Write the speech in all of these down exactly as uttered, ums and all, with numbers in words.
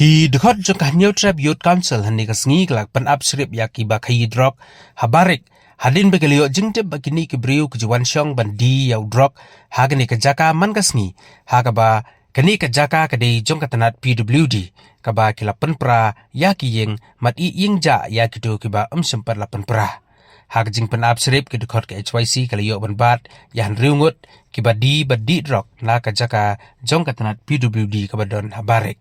Ki dkhot jong ka Hynñiewtrep Youth Council hynne ka sngi ka la pynap shrip ïa kiba khaïi drok ha Barik, hadien ba ki la ïoh jingtip ba kine ki briew ki ju wan shong ban die ïa u drok ha kane ka jaka man ka sngi, ha kaba kane ka jaka ka dei jong ka tnat P W D, kaba ki la pynpra ïa ki ïing, mat i ïing ja ïa kito kiba ym shym pat la pynpra. Ha ka jingpynap shrip, ki dkhot ka H Y C ka la ïoh ban bat ïa hynriew ngut kiba die bad die drok na ka jaka jong ka tnat P W D kaba don ha Barik.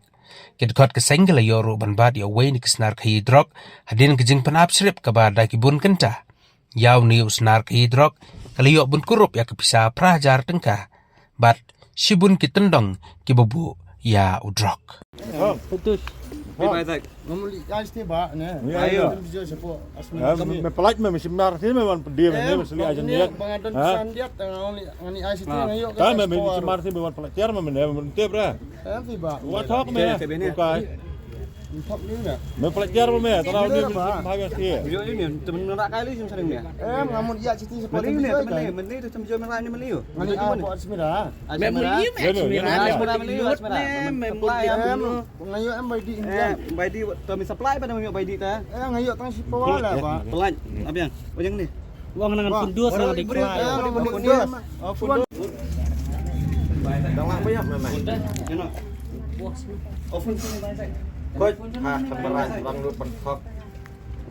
Ki dkhot ka seng ka la ïoh ruh ban bat ïa uwei na ki snar khaïi drok, hadien ka jingpynap shrip kaba da ki bun kynta ïa une u snar khaïi drok ka la ïoh ban kurup ïa ka pisa phra hajar tyngka bad shibun ki tyndong kiba buh ïa u drok. Putus. Pi bai tak. Ngam li ice te ba ne. Ïa, ïa. Ayo. Tum jo sepo asmi. Ïa, me, me pelait me, me shimar te me wan pedi me, me seli ajan dia. Bang adon sandiat ngam li ngam li ice te ngam ïoh. Ta me, me shimar te me wan pelait tiar me, me ne me tip ra. Em ti ba. Wa thok me. Te, te bene. Bukai. Thok ni ne. Me pelait tiar me, tara ni me bhag ya ti. Yo ni, temen nak kali sim sering ni. Em, ngam mun ïa chiti sepo. Meli ni, temen ni, meli tu tem jo meli ni meli yo. Ngam li apa asmi ra. Asmi ra. Mem meli, mem meli. Asmi ra meli yo, asmi ra. Mem meli. Em, ngam ïoh em bai di India. Eh, bai di, to mi supply pa ngam ïoh bai di ta. Eh, ngam ïoh tang shi pawa la ba. Pelan, abiang. Ujang ni. Wang nang pun dua sama di beri, beri, beri, beri. Oh, pun dua. Dang lah banyak memang. Kena. Oh, pun sini banyak. Koi, ha, kamera bang lu pentok.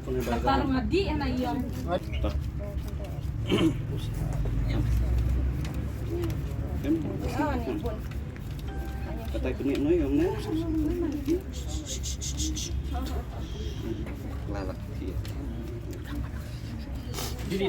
Pun banyak. Tar ngadi ena ïong. Em. Ah, ni pun. Kata kini noi yang mana? Lalak dia. Jadi,